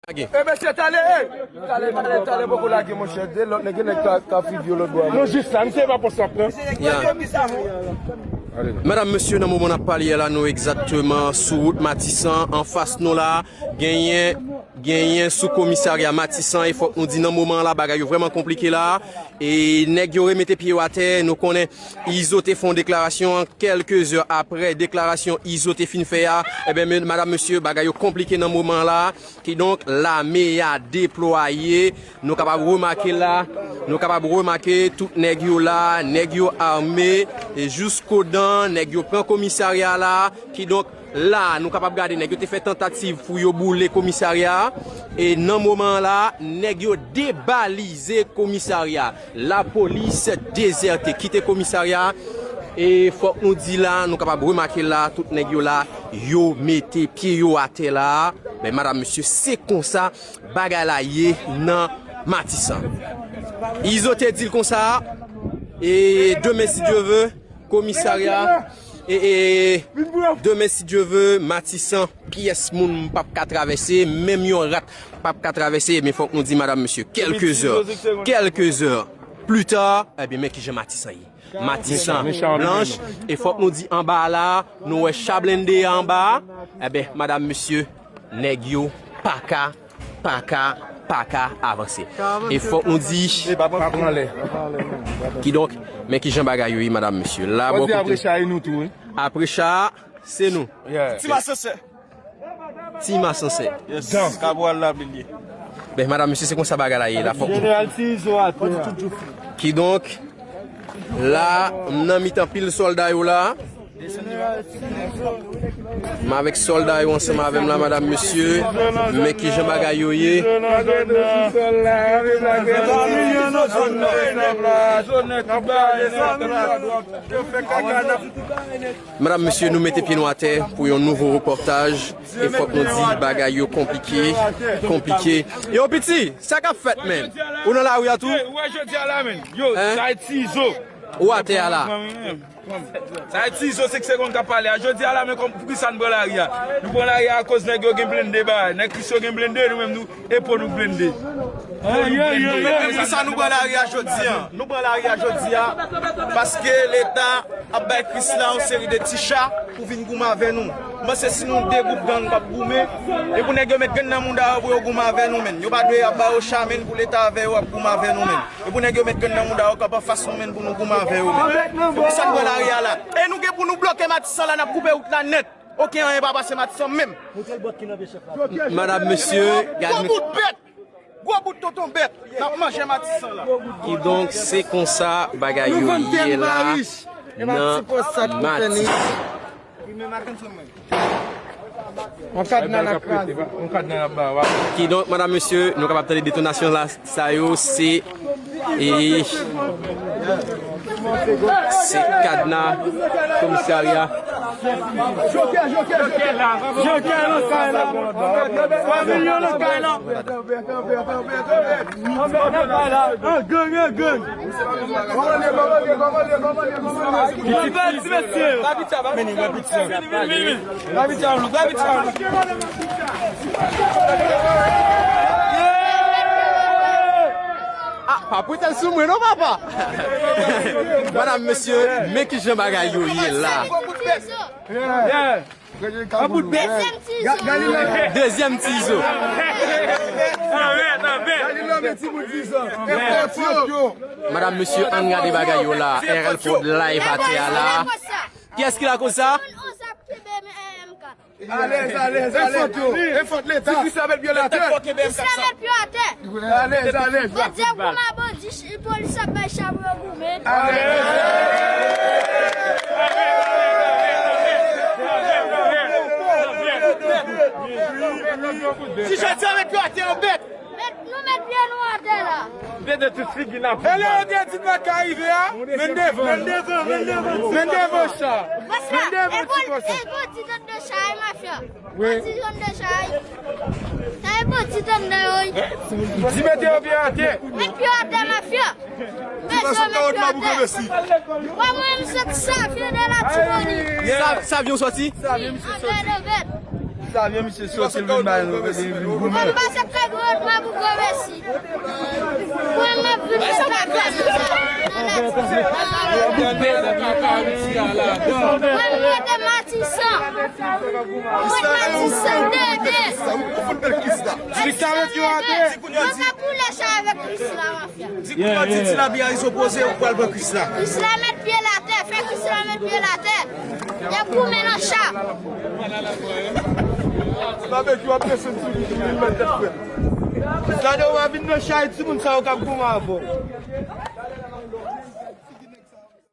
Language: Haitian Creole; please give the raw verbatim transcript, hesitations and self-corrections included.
Lage. E mesye, tale, e! Tale, tale, tale, poko lage, monchè. De lòt nèg, gen nèg ka, ka fidyo lòt bò a. Non, jis la, misye pa pòs la pran. Ya. Madanm, mesye, nan moman n ap pale a la, nou egzakteman sou wout Matisan, anfas nou la, genyen, genyen sou komisarya Matisan, e fòk nou di nan moman la, bagay yo vrèman konplike la, e nèg yo remete pye yo atè, nou konnen Izo te fè yon deklarasyon, kèlke zè aprè deklarasyon Izo te fin fè a, ebyen, men, madanm, mesye, bagay yo konplike nan moman la, kidonk, lame a deplwaye, nou kapab remake la, nou kapab remake tout nèg yo la, nèg yo ame, e jouskodan, nèg yo pran komisarya la, kidonk, la, nou kapab gade nèg yo te fè tantativ pou yo boule komisarya a, e nan moman an la, nèg yo debalize komisarya a. Lapolis dezète, kite komisarya a, e fòk nou di la, nou kapab remake la, tout nèg yo la, yo mete pye yo atè la, men madanm, mesye, se konsa bagay la ye nan Matisan. Izo te di l konsa, e demen, si Dye ve, komisarya, e, e, demen, si Dye ve, Matisan, pyès moun p ap ka travèse, menm yon rat p ap ka travèse, men fòk nou di, madanm, mesye, kèlke zè, kèlke zè pli ta, ebyen, men kijan Matisan ye. Matisan blanch, e fòk nou di anba la, nou wè cha blende a anba, ebyen, madanm, mesye, nèg yo pa ka, pa ka, pa ka avanse. E fòk nou di, kidonk, men kijan bagay yo ye, madanm, mesye. La, bò kote, apre cha, se nou. Ti masansè. Ti masansè. Yes. Kabral la, bliye. Ben, madanm, mesye, se konsa bagay la ye la. Fòk nou. Jeneral Tizo atè a. Kidonk, la, m nan mitan pil sòlda yo la. M avèk sòlda yo ansanm avè m la, madanm, mesye. Men kijan bagay yo ye. Madanm, mesye, nou mete pye nou atè pou yon nouvo repòtaj. E fòk nou di bagay yo konplike, konplike. Yo, piti, sa k ap fèt, menm? Ou nan lari a tou? Ou wè jodi a la, menm. Yo, sa e Tizo. Ou atè a la? Sa e Tizo, senk segonn k ap pale a. Jodi a la, menm, kòm, poukisa n pran lari a? Nou pran lari a akoz nèg yo gen blende, ba, nèg Kris yo gen blende, nou menm, nou, epo nou blende. Poukisa nou pran lari a jodi a? Nou pran lari a jodi a paske Leta ap bay Kris la yon seri de ti cha pou vin goumen avè nou. M panse si nou de gwoup gang k ap goumen, e pou nèg yo met grenn nan mouda yo pou yo goumen avè nou, menm. Yo pa dwe ap ba yo cha, menm, pou Leta avè yo ap goumen avè nou, menm. E pou nèg yo met grenn nan mouda yo k ap anfas nou, menm, pou nou goumen avè yo, menm. Poukisa n pran lari a la? E nou gen pou nou bloke Matisan la, n ap koupe wout la nèt. Okenn anyen pa pase Matisan menm. Madanm, mesye, gade. Gwo bout bèt! Gwo bout tonton bèt! N ap manje Matisan la. Kidonk, se konsa bagay yo ye la nan Matisan. On kadna n ap kraze. Kidonk, madanm, mesye, nou kapab tande detonasyon la. Sa yo se, e, se kadna komisarya. Jokè, jokè, jokè. Jokè nan kay la. Familyo nan kay la. Anbè nan kay la. An gang, an gang. Ti bèl, ti mesye. Vini, wè piti. Vini, vini, vini. Gravity Outlook, Gravity Outlook. Ah, pa pwete l sou mwen non, papa. Madanm, mesye, men kijan bagay yo ye la. Dezyèm Tizo. Dezyèm Tizo. Madanm, mesye, ann gade bagay yo la. R L Prod live atè a la. Kiyès ki lakoz sa? Alèz, alèz, alèz. E fòt yo. E fòt Leta. Ti Kris la met pye l atè. Kris la met pye atè. Alèz, alèz. Bandi ap goumen, bandi, ch-, polis ap bay cha pou yo goumen. Alèz. Ti Jodi a met pye atè, yon bèt. Met, nou met pye nou atè la. Dede tout figi n ap. E lè yo te di n pa ka rive a, men devan. Men devan, men devan. Men devan cha. Men devan ti kòs. E bandi t anndan cha, e mafya. Wi. Bandi t anndan cha, e. Sa e bandi t anndan yo, wi. Di mete yo pye atè. Met pye atè, mafya. Met yo, met pye atè. Wè mwen, m soti Savyen de Latibonit. Sa, Savyen w soti? Wi, atè de bèt. Sa vyen, misye soti, l vin bay nou, li vin goumen. Mwen pase kay gwo, mwen pou gwo mèsi. Mwen, mwen vin fè sa. Mwen, mwen te Matisan. Mwen Matisan, de, de. Krisla met yo atè. Mwen ka koule chay avèk Krisla, mafya. Di kounye a, di Ti Labi a, izo poze, ou pral pran Krisla. Krisla met pye l atè, fè Krisla met pye l atè. Y ap goumen nan cha. Babekyou ap desann sou li, li met tèt frèt. Gade, w a vin nan chay timoun sa yo k ap goumen avè w.